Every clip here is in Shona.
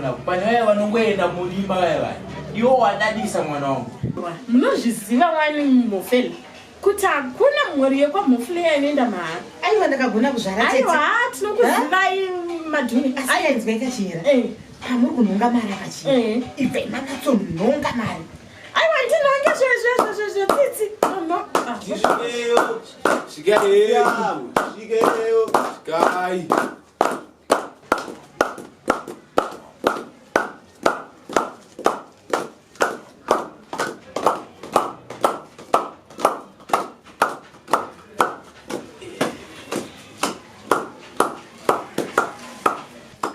nako pane vaya vanongoenda murima vaya vaya iwo wadadisa mwana wangu Munozviziva wani Mhofela kuti hakuna mhuri yekwaMhofuleya inoenda mahara. Aiwa ndakagona kuzvara tete. Aiwa tinokuzivai madhuni. Asi yainzwa ikachiyera. Eh. Pamuri kunhonga mari akachiyera. Eh. Ibvai manatsonhonga mari. Aiwa ndinonge zvezvezvezvezve tsitsi. No no. Ah. Tisvikeyo, svikeyo, svikeyo, svikai.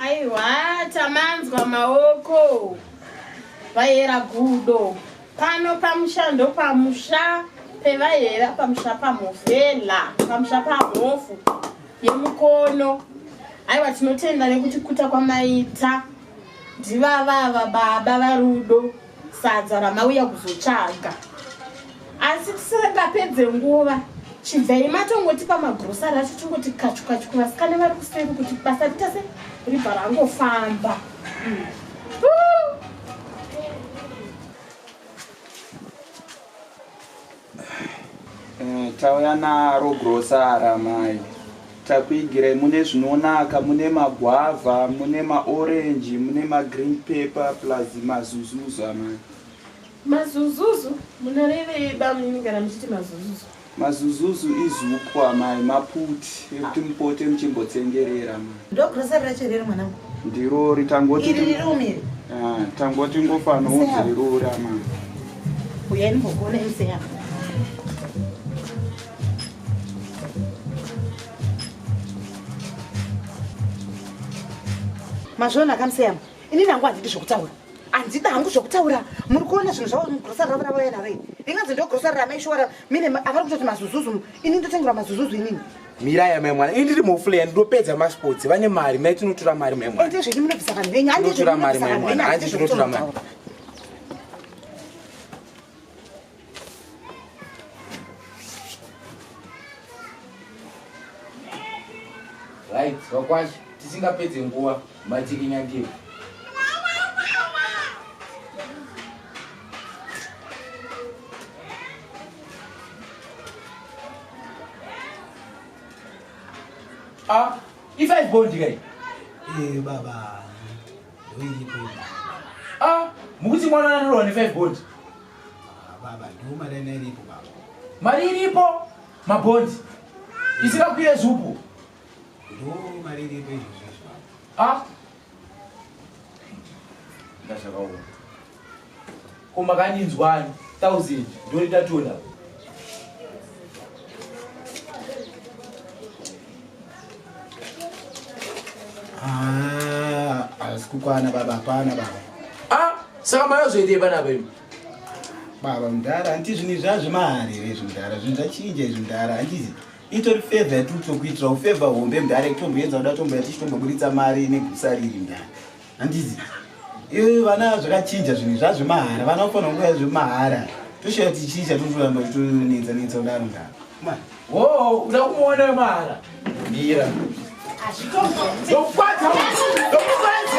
Aiwa tamanzwa maoko vayera gudo pano pamusha ndopamusha pevayera pamusha pamhovhela pamusha pamhofu yemukono aiwa tinotenda nekuti kuta kwamaita ndivavava baba varudo sadza ramauya kuzotsvaga asi tisingapedze nguva chibvai matongotipa magrosari acho tingoti kachu kachu kuvasikana vari kuseri kuti basa ritase ribva rangofamba mm. Eh, tauya naro grosara mai takuigirai mune zvinonaka mune magwavha mune maorenji mune magreen paper plus mazuzuzu amai Mazuzuzu munorevei bamunini kana muchiti mazuzuzu? Mazuzuzu izupu amai, maputi ekuti mupote muchimbotsengerera amai. Ndo grocery racho rero mwanangu. Ndirori tangoti Iri riri umiri. Ah, tangoti ngofana udzirori amai. Uyai ndimbokuona imseya. Mazviona kamseyama. Ini nangu handidi zvokutaura. Handida hangu zvokutaura. Muri kuona zvinhu zvavo mugrosari ravo ravauya naro iri. Ringanzi ndogrosari ramaishora mine avari kutoti mazuzuzu. Ini ndotengerwa mazuzuzu inini. Mirai amai mwana, ini ndiri mufleya ndinopedza masports, vane mari, mai tinotora mari mai mwana. Ende zvenyu munobvisa vanhu venyu, handi zvenyu munobvisa vanhu venyu, handi tinotora mari. Right, vakwasha, tisingapedze nguva, matikinyandiro. Ah, i5 bond kai? Eh baba. Ndoiripo. Ah, mukuti mwana anorohwa ne5 bond. Ah, baba, ndo mari ina iripo baba. Mari iripo? Mabhondi. Isingakwire zupu. Ndo mari iripo izvozvo izvo baba. Ah. Ndazvakaoma. Ko makaninzwani 1000 ndorita tona. Ah, asi kukwana baba, hapana baba. Ah, saka mayozoitei panapa imi? Baba mudhara, hanti zvinhu izvi zvazvemahari here izvi mudhara, zvinhu zvachinja izvi mudhara, handizi itori favor yatiri kutokuitira ufavor hombe mudhara yekutomboedza kuda tomboya tichitomboburitsa mari negusa riri mudhara, handizi iwe vana zvakachinja zvinhu izvi zvazvemahara, vana vafanira kunguya zvemahara, toshaya kuti chii chatotoramba tichitonetsa netsa kudaro mudhara. Whoa, uda kumuona mahara. Mira. Ndokukwadza. Ndokukwadza.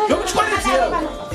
Ndokukwadza.